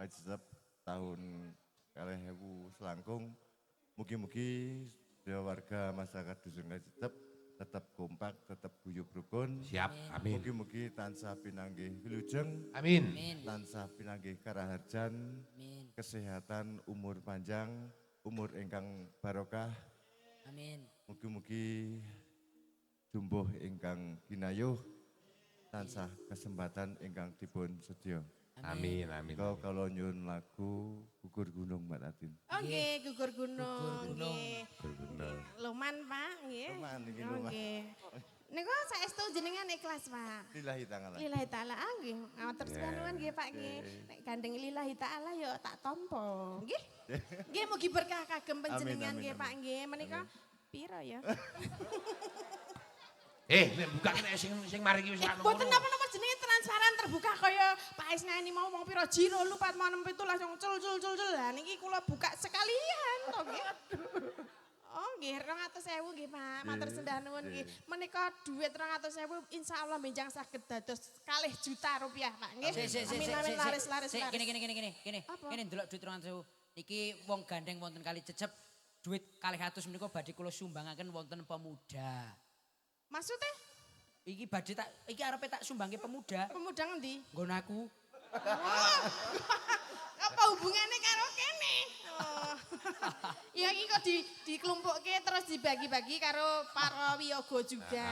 Kacecep tahun 2000 selangkung. Mugi-mugi sedaya warga masyarakat Dusun Kacecep tetap kompak, tetap guyub rukun. Siap, amin. Mugi-mugi tansah pinanggih wilujeng. Amin. Tansah pinanggih karaharjan. Amin. Kesehatan, umur panjang, umur ingkang barokah. Amin. Mugi-mugi jumbuh ingkang ginayuh tansah kesempatan ingkang dipun sedya. Amin, amin. Kau kalau nyuwun lagu Gugur Gunung Mbak Tatin. Oh nggih, Gugur Gunung. Nggih. Gugur Gunung. Loman, Pak, nggih. Loman niki loman. Nggih. Niku saestu jenengan ikhlas, Pak. Lillahi ta'ala. Lillahi ta'ala nggih. Matur nuwun nggih, Pak nggih. Nek gandeng lillahi ta'ala ya tak tampa. Nggih. Nggih mugi berkah kagem panjenengan nggih, Pak nggih. Menika piro ya? Nek buka nek sing mari iki wis ana. Mboten napa-napa jenenge transparan terbuka kaya Pak Isnani mau wong piro jiro lupat mau 6 7 langsung cul cul cul cul. Lah niki kula buka sekalian to nggih. Oh nggih 200.000 nggih Pak. Matur sembah nuwun nggih. Menika dhuwit 200.000 insyaallah benjang saged dados 2 juta rupiah Pak nggih. Amin amin laris laris laris. Gini gini gini gini gini. Ngene ndelok dhuwit 200.000. Niki wong gandeng wonten Kali Cecep dhuwit 200 menika badhe kula sumbangaken wonten pemuda. Maksudnya? Iki badhe tak, iki arepe tak sumbangke pemuda. Pemuda ngendi? Nggon aku. Apa hubungannya karo kene? Oh. Ya iki kok dikelumpukke terus dibagi-bagi karo para wiyaga juga.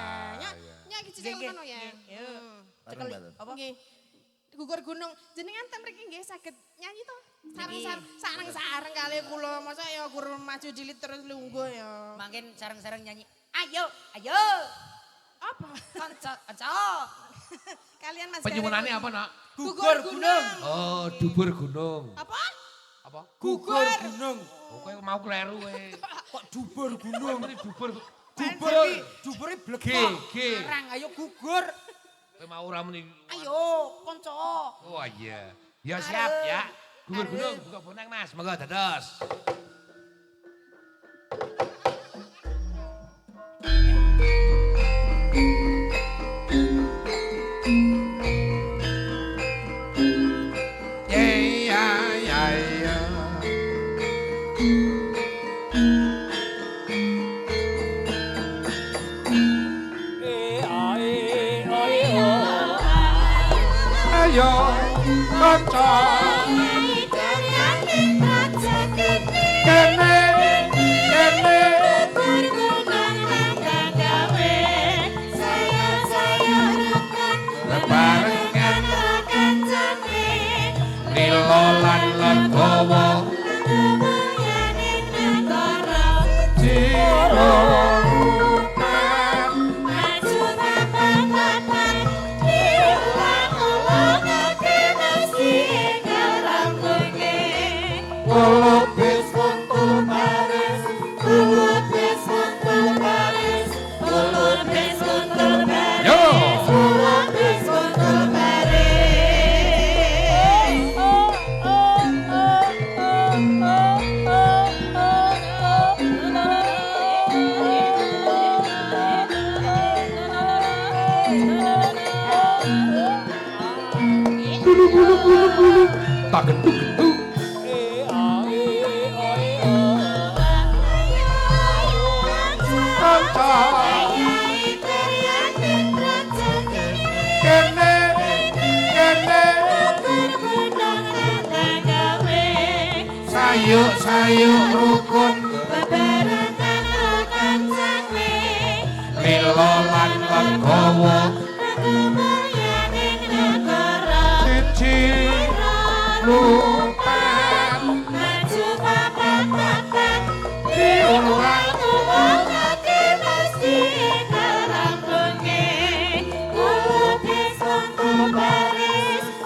Nya iki cekel ngono ya. Cekel apa? Nggih. Gugur Gunung. Jenengan ten mriki nggih saged nyanyi to? Sareng-sareng kali kula masa ya gur maju dilit terus lungguh ya. Mangkin sareng-sareng nyanyi. Ayo, ayo. Apa? Kanca, kanca. Kalian Mas. Penyuwunane apa, Nak? Gugur Gunung. Oh, dubur gunung. Apa? Apa? Gugur Gunung. Oh, kowe mau kleru kowe. Kok dubur gunung? Muni dubur. Dubur iki, dubure blek. G, G. Arang ayo gugur. Kowe mau ora muni. Ayo, kanca. Oh iya. Ya siap ya. Gugur gunung, buka bonang Mas. Monggo dados. Ayo kanca kene kene gugur gunung gawe saya rukun bebarengan kancane lilo lan legawa lumayaning negara jero rupan maju papat-papat diulang-ulangake mesti kerampunge. Lupis kuntul baris, Lupis kuntul baris, lupis kuntul baris, Yo. lupis kuntul baris. Bulu bulu bulu bulu, tak gendu gendu. Kanca kene kene sayuk sayuk rukun lilo lan legawa siji lupan diulang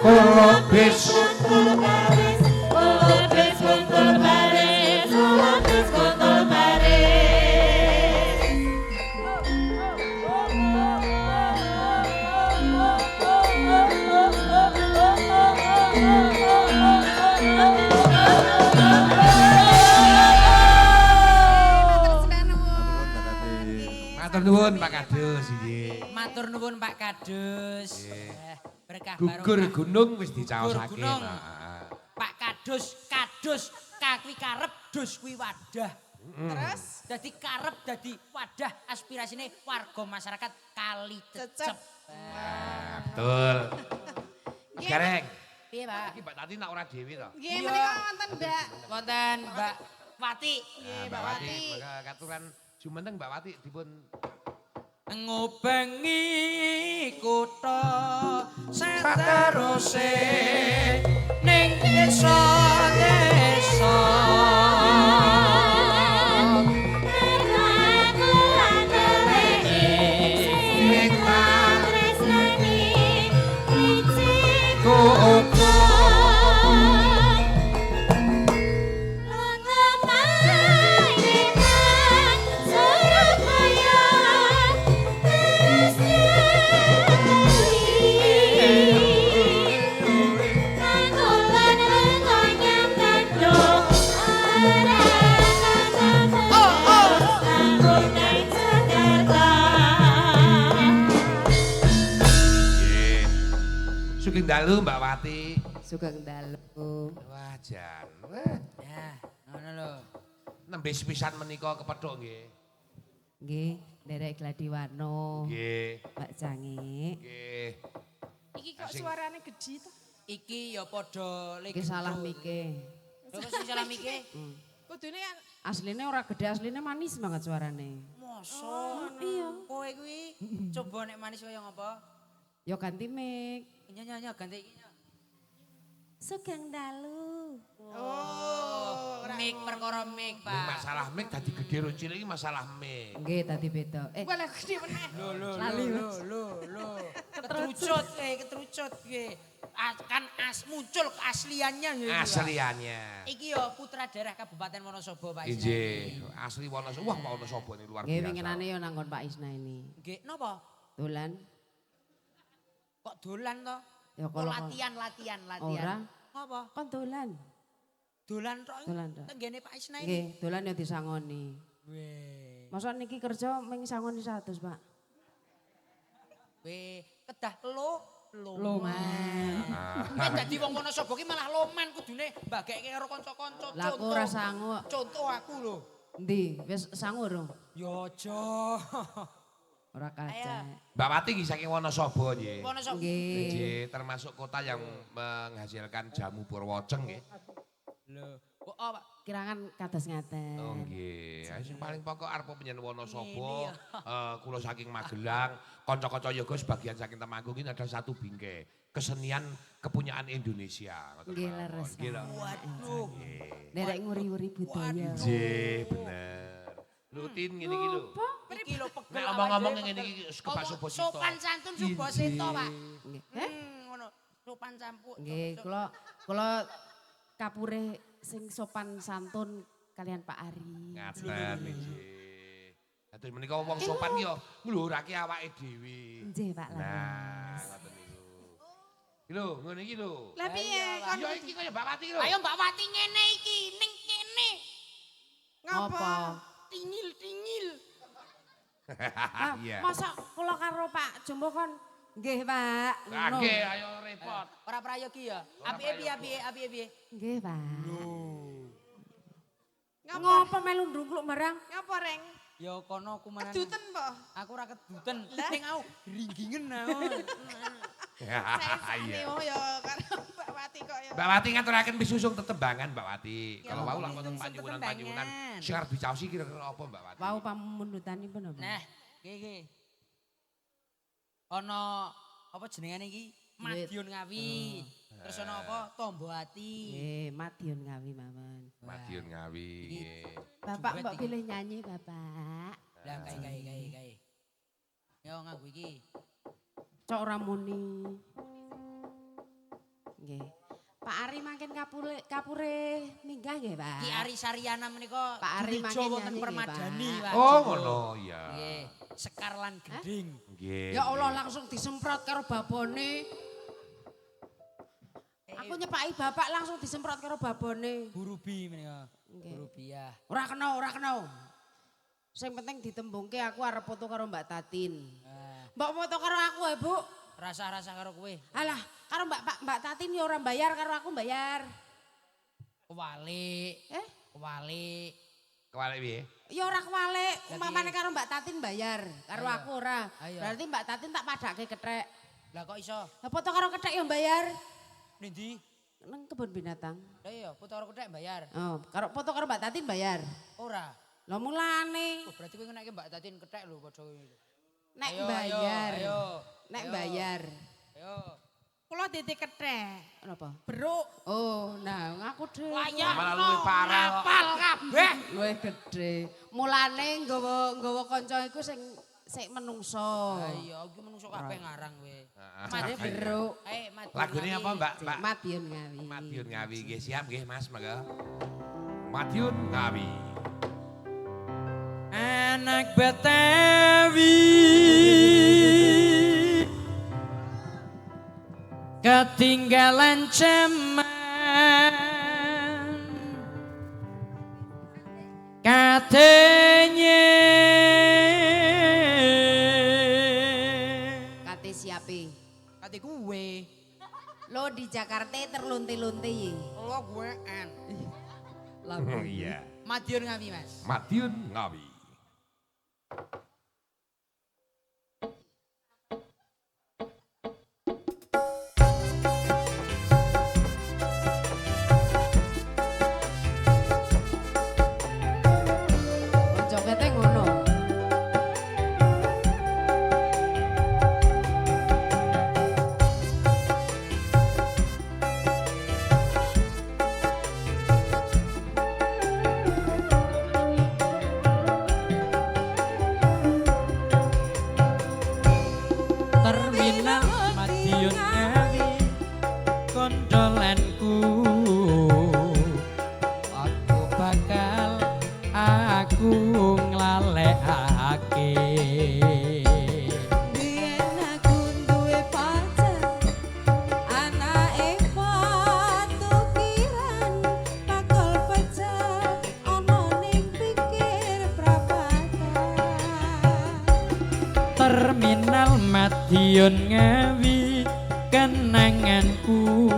Kulubis Kulubis kuntul baris, kulubis kuntul baris. Matur nuwun Pak Kadus nggih. Matur nuwun Pak Kadus. Berkah Gugur barokah. gunung wis dicaosake. Gugur gunung. Heeh. Pak Kados, kados, ka kuwi karep, dos kuwi wadah. Terus Dadi karep dadi wadah aspirasine warga masyarakat Kali Cecep. Cecep. Nah, betul. Mas Gareng. Piye, Pak? Iki Mbak Tati nak ora dhewe to. Nggih, menika wonten Mbak. Wonten Mbak Wati. Nggih, Mbak Wati. Maka katuran jumeneng Mbak Wati dipun Ngubengi kutha sateruse ning desa-desa. Nggih. Sugeng dalu Mbak Wati. Sugeng dalu. Wah, jan. Wah, Ya, ngono lho. nembe sepisan menika kepethuk nggih. Nggih, nderek Gladiwarno. Nggih. Mbak Cangi. Nggih. Iki kok Asing. suarane gedhi to? Iki ya padha Iki salah mike. Lho kok sing salah mike? Kudune kan Asline ora gede, asline manis banget suarane. Mosok. Iya. Kowe kuwi coba nek manis kaya ngapa? Ya ganti mic. Nyonya ganti iki. Nyo. Sugeng dalu. Oh, ora Mik perkara mik, Ini Pak. masalah mic dadi gede ro cilik iki masalah mic. Nggih, tadi beda. Eh, Walah gedhe meneh. Lho lho Lali, lho Mas. lho lho. Ketrucut ketrucut piye. Kan muncul keasliannya ya. iki, Pak. Asliannya. Iki ya putra daerah Kabupaten Wonosobo, Pak. Injih, asli Wonosobo. Wah, Wonosobo ini luar nggih biasa. winginane ya nanggon Pak Isna ini. Nggih, napa? Dolan. Kok dolan to? Ya Oh, kalau latihan, latihan, latihan. Ora. Ngapa? Kon dolan. Dolan tok. Dolan tok. Tenggene Pak Isna ini. Nggih, dolan ya disangoni. Weh. Masa niki kerja mung sangoni 100, Pak. Weh, kedah lo loman. Kowe dadi wong Wonosobo ki malah loman kudune mbageke karo kanca-kanca. Lah aku ora sangu. Contoh aku lho. Endi? Wis sangu urung? Ya aja. Ora kacek. Mbak Wati nggih saking Wonosobo nggih. Wonosobo. Nggih. Nggih, termasuk kota yang menghasilkan jamu Purwoceng nggih. Lho, kok oh, Pak. Kirangan kados ngaten. Oh nggih. Ayo sing paling pokok arep penyen Wonosobo, Ngene kula saking Magelang, kanca-kanca yoga sebagian saking Temanggung ini ada satu bingkai kesenian kepunyaan Indonesia. Ngoten Nggih mawon. leres. Nggih lho. Waduh. Nggih. Nderek nguri-uri budaya. Nggih, bener. Rutin ngene iki lho. Iki lho pegel. Nek awake omong-omong dhewe ngene pegel. iki kebak Omong subasita. Sopan santun subasita, Pak. Nggih. Eh? Ngono. Sopan sampuk. Nggih, kula kapure sing sopan santun kalian Pak Ari. Ngaten nggih. Dados menika wong sopan ki yo ngluhurake awake dhewe. Nggih, Pak Nah, Laras. ngoten niku. Iki lho, ngene iki lho. Lah piye kon Ya iki kaya Mbak Wati lho. Ayo Mbak Wati ngene iki, ning kene. ngapa? Tingil-tingil. Ah, Iya. Masa kula karo Pak Jumbo kon nggih, Pak. Ngono. Nggih, ayo repot. Ora prayogi ya. Apike piye apike apike piye? Nggih, Pak. Ngapa? Ngopo melu ndungkluk barang? Ngapa reng? Ya kono kumanan. Keduten po. Aku ora keduten. Ning aku ringgingen aku. Saya Iya. oh ya karo Mbak Wati kok ya. Mbak Wati ngaturaken pisusung tetembangan Mbak Wati. Ya, Kalau wau lak wonten pisusung panyuwunan-panyuwunan tetembangan. sing arep dicaosi kira-kira apa Mbak Wati? Wau pamundutanipun apa? Nah, iki iki. Ana apa jenengane iki? Madiun Ngawi. Terus ana apa? Tombo Ati. Nggih, Madiun Ngawi mawon. Madiun Ngawi nggih. Bapak Duet mbok iki. pilih nyanyi, Bapak. Lah kae kae kae kae. Yo nganggo iki. Cok ora muni. Nggih. Pak Ari mangkin kapure minggah nggih, Pak. Ki Ari Saryana menika Pak Ari Dwijo mangkin wonten nyanyi nggih, Permadani, Pak. Pak. Oh ngono ya. Nggih, Sekar lan Gending. Nggih. Ya Allah langsung disemprot karo babone. Aku nyepaki bapak langsung disemprot karo babone. Bu Rubi menika. Nggih. Bu Rubiah. Ora kena, ora kena. Sing penting ditembungke aku arep foto karo Mbak Tatin. Ah, Mbok foto karo aku ya, Bu. Rasa-rasa karo kowe. Alah, karo Mbak Pak Mbak Tatin ya ora bayar, karo aku bayar. Kewalik. Eh? Kewalik. Kewalik piye? Ya ora kewalik, umpamane karo Mbak Tatin bayar, karo aku ora. Berarti Mbak Tatin tak padake kethek. Lah kok iso? Lah foto karo kethek ya bayar. Ning ndi? Nang kebun binatang. Lah iya, foto karo kethek bayar. Oh, karo foto karo Mbak Tatin bayar. Ora. Lah mulane. Oh, berarti kowe ngenekke Mbak Tatin kethek lho padha kowe. Nek bayar. Nek bayar. Ayo. Kula dadi kethek. Napa? Beruk. Oh, nah ngaku dhewe. Malah luwih parah kok. Apal kabeh. Luwih gedhe. Mulane nggawa kanca iku sing sik menungso. Ha iya, iki menungso kabeh ngarang kowe. Mate beruk. Lagune apa, Mbak? Mbak Madiun Ngawi. Madiun Ngawi nggih, siap nggih Mas, monggo. Madiun Ngawi. Anak Betawi ketinggalan zaman, katanya kate siape? Kate gue. Lo di Jakarta terlunti-lunti. Lo gue en. Lagu. Iya. Madiun Ngawi, Mas. Madiun Ngawi. Jogete ngono. Terminal Madiun Ngawi kondolanku, aku bakal aku nglalekake. Biyen aku duwe pacar, anake patukiran, bakal pecah ana ning pikir prapatan. Terminal Madiun Ngawi kenanganku,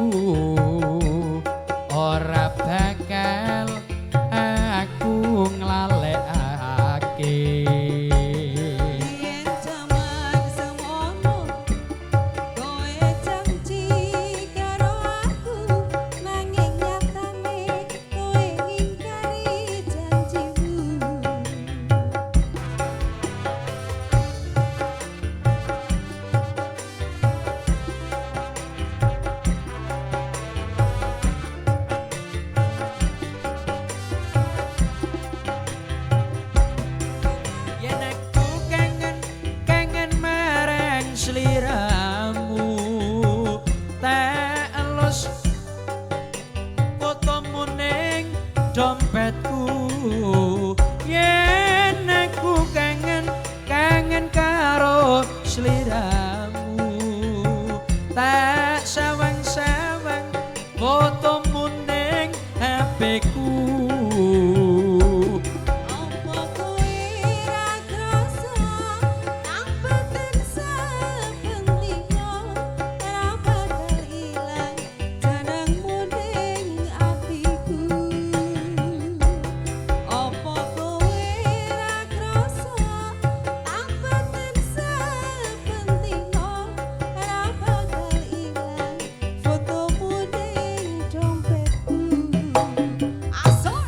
ora bakal aku nglalekake. Biyen jaman semono kowe janji karo aku, nanging nyatane kowe ngingkari janjimu. Yen aku kangen kangen marang sliramu, tak elus fotomu ning dompetku. Yen aku kangen kangen karo sliramu, tak sawang-sawang fotomu ning HP-ku. Apa kowe ra krasa nang batin saben dina ora bakal ilang jenengmu ning atiku. Apa kowe ra krasa nang batin saben dina ora bakal ilang fotomu ning dompetku. Asor.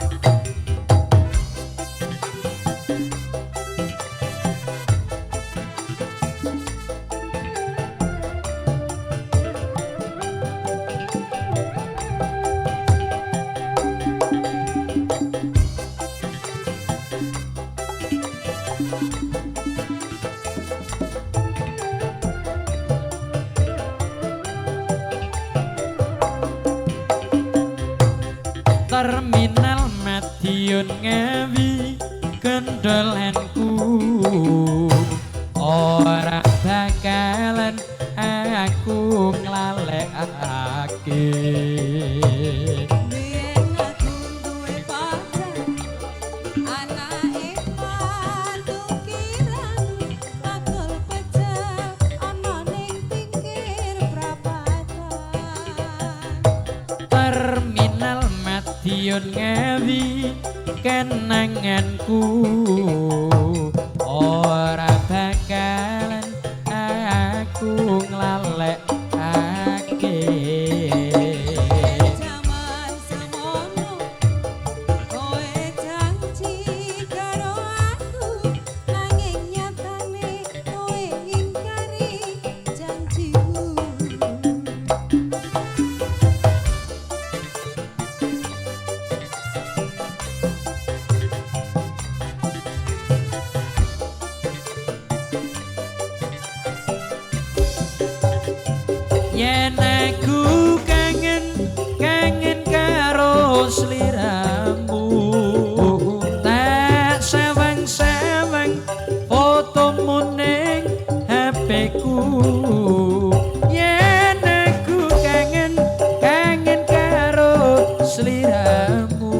Terminal Madiun Ngawi gendolanku, ora bakalan aku nglalekake. Biyen aku duwe pacar, anake patukiran, bakal pecah ana ning pinggir prapatan. Terminal Madiun Madiun Ngawi kenanganku ora bakalan aku nglalekake. Jaman semono kowe janji karo aku nanging nyatane kowe ingkari janjimu. Yen aku kangen kangen karo sliramu tak sawang-sawang fotomu ning HP-ku. Yen aku kangen kangen karo sliramu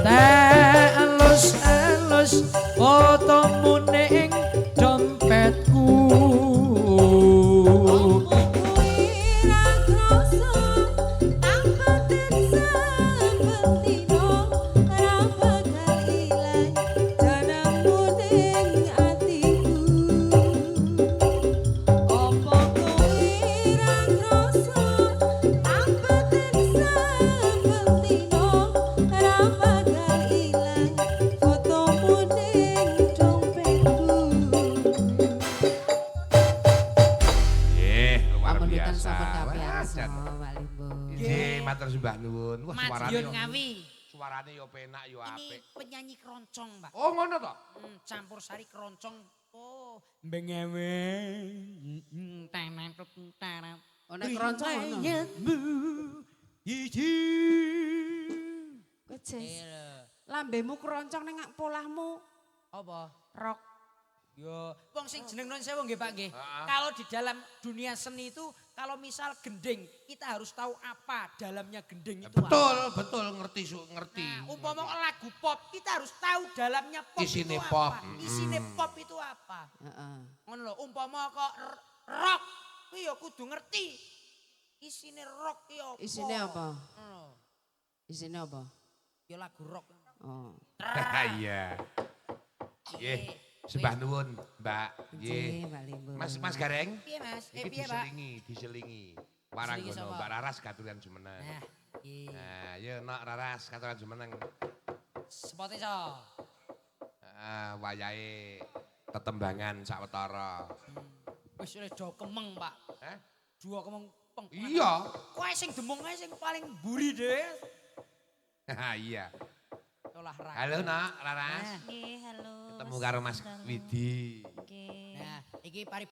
tak elus-elus fotomu ning dompetku. Opo kowe ra krasa angkaten saben dina ra bakal ilang jenengmu ning atiku. Opo kowe ra krasa angkaten saben dina ra bakal ilang fotomu ning dompetku. Nggih, luar Pamundutan biasa. sampun Wah, kapiarsa, jan. Pak Limbuk. Nggih, matur sembah nuwun. Wah, suarane Madiun yo Ngawi. suarane yo penak yo Ini apik. penyanyi keroncong, Pak. Oh, ngono to? Campur sari keroncong. Oh, Bengewe. Oh, nek keroncong ngono. Riwayatmu hiji. Kowe Jess, iya. lambemu keroncong ning polahmu Apa? rok. Yo, wong sing jeneng non sewu nggih Pak nggih. Heeh. Kalau di dalam dunia seni itu kalau misal gending, kita harus tahu apa dalamnya gending itu Betul, apa. betul ngerti su, ngerti. Nah, umpama lagu pop, kita harus tahu dalamnya pop Isine itu pop. apa. Isine pop itu apa. Heeh. Ngono lho, umpama kok rock, kuwi ya kudu ngerti. Isine rock ki apa. Isine apa? Ngono. Isine apa? Ya lagu rock. Oh. Iya. Nggih, sembah nuwun, Mbak. Nggih. Nggih, Pak Limbuk. Mas Mas Gareng, Piye Mas? Eh iki piye Pak? diselingi, diselingi. Waranggono sapa? Mbak Raras katuran jumeneng. Nah, iki. Nah, yo nak Raras katuran jumeneng. Spote so. Heeh, wayahe tetembangan sawetara. Wis oleh do kemeng, Pak. Hah? Dua kemeng peng. Iya. Kowe sing demung ae sing paling mburi dhewe. Iya. Olahraga. Halo nak Raras. Nah. Nggih, halo. Ketemu karo Mas Dalu. Widi. Nggih. Nah, iki pari